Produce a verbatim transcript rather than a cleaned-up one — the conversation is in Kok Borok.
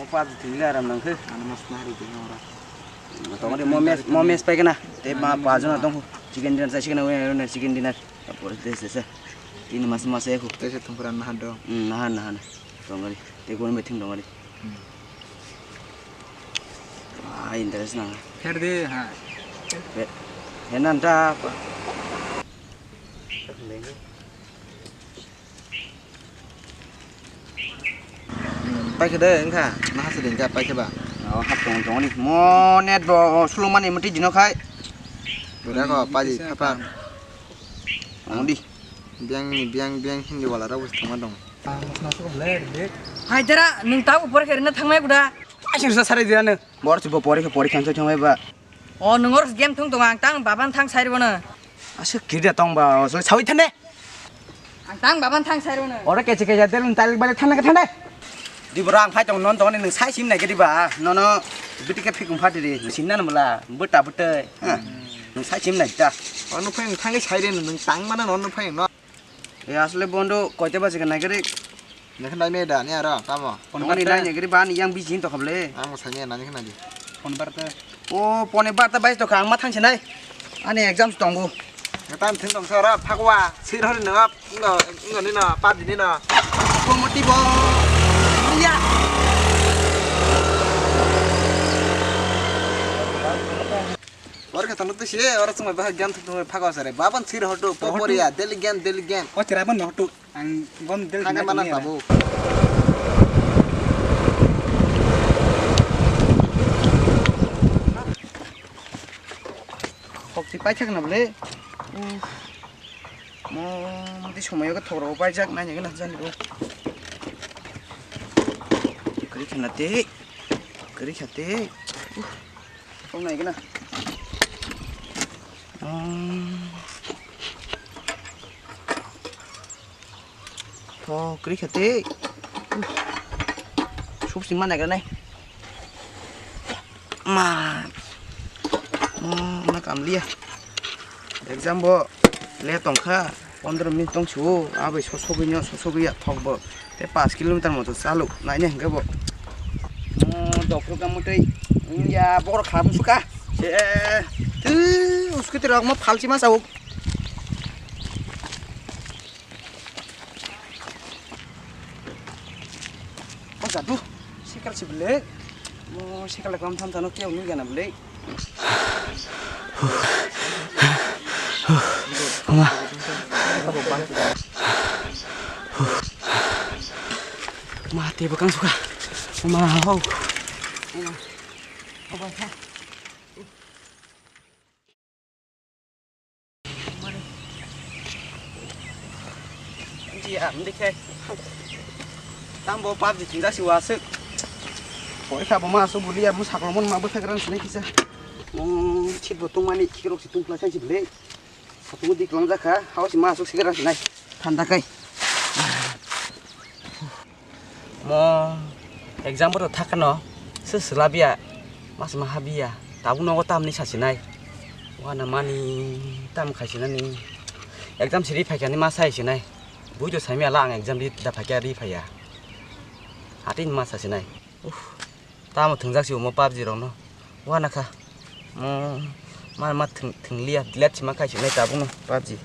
Pabji thwngli aram nang khe. Ano mas nahari de ora. Tongri mo mes, mo mes pai kana. Te ma pa jona tong. Chicken dinner sa chicken, chicken dinner. Tapor de se se. Tini mas mas ekhu. Te se thungpra nahar do. Hmm, nahar nahar. Tongri. Te gon meeting tongri. Hmm. Ah, interest na. Kher de ha. He nan ta. Paikha de wngkha, nahasa de wngkha paikha ba. O hap tong tong ni. Mo net bo sulung mani mati dino khai. Bura ko paji khapa. Ong di. Biang ni biang biang hindi wala rok thangma dong. Hai dara, nwng tabo porikha rina thangmai guda. Asing sa sari dia ne. Bor si bo porikha porikha thangmai ba. O nwng oro game thung tongo, ang tang baban thang sai rwno. Aswk kiri da tong ba, o sawi thane. Ang tang baban thang sai rwno. Oro keche keche tel talik balik thane thane. Di bro ang phai tong non tong nwng sai sim nai kedi ba. Nono biti ke phikung phati di. Sim na mala. Buta buta. Nwng sai sim nai ta. Ono phai thang sai re nwng tang mana nono phai no. E asle bondo koite baje ka nai kari. Nai khe nai me da ni aro tamo. Phone barta. Nai nai kari ban yang biji to khable. Ang sai me nai khe nai di. Phone barta. O phone barta bai to kha ang ma thang se nai. Ani exam tongo. Tam thing tong sara phakwa sir hori no ngo ngo ni no pa di ni no. Ko moti bo. Ya. Oro khe tongtwi se, oro chwng bai bahai game thwngwi phago sare. Baban sir hotu, poporia, daily game, daily game. O chwrai ban hotu. Ang bom daily game mana tabu. Khok si paithak na bole. Mo mati somoyo khe thok rok paijak nai nai na jani bo. Kri khana te. Kri khate. Kong nai gana. Tho kri khate. Sup sima nai gana. Ma. Ma na kam liya. Exam bo le tongkha. Pondro minute tong su, abai sosogwi no, sosogwi ya thok bo. Te paanch kilometer moto chalo, naini hwnkhe bo. Mo dophru ka mutwi, ya bor kha musuka. Se, tu, scooty rok mo phalchi ma sao. O jadu, sikal si bwle. Mo sikal kam tham thano keu nui gana bwle. Ma. Ma, tei bwkang suka. Ma, ho. Ji, ah, mdi khe. Tang bo pap ji tinda si wasuk. Porikha bo ma asuk bulia, mo saklo mon ma bwthai gran sinai kisa. Mo chit bo tungmani, khikrok si tungpla sai si bwle. Satung di klong jakha, hao si ma asuk sigra sinai. Thanda kai. Mo exam bo thakano, se sela biya, mas ma habiya, tabuk nogo tamni sasinai. Wana mani tam khaisinani. Exam siri phaikani ma sai sinai. Buido saimi ala ang exam ri da phaikya ri phaiya. Atin ma sasinai. Uff. Tamo thwngjak si omo pabji rokno. Wana kha. Mo ma ma thwng thwngliya delete sima khai sinai tabukno pabji.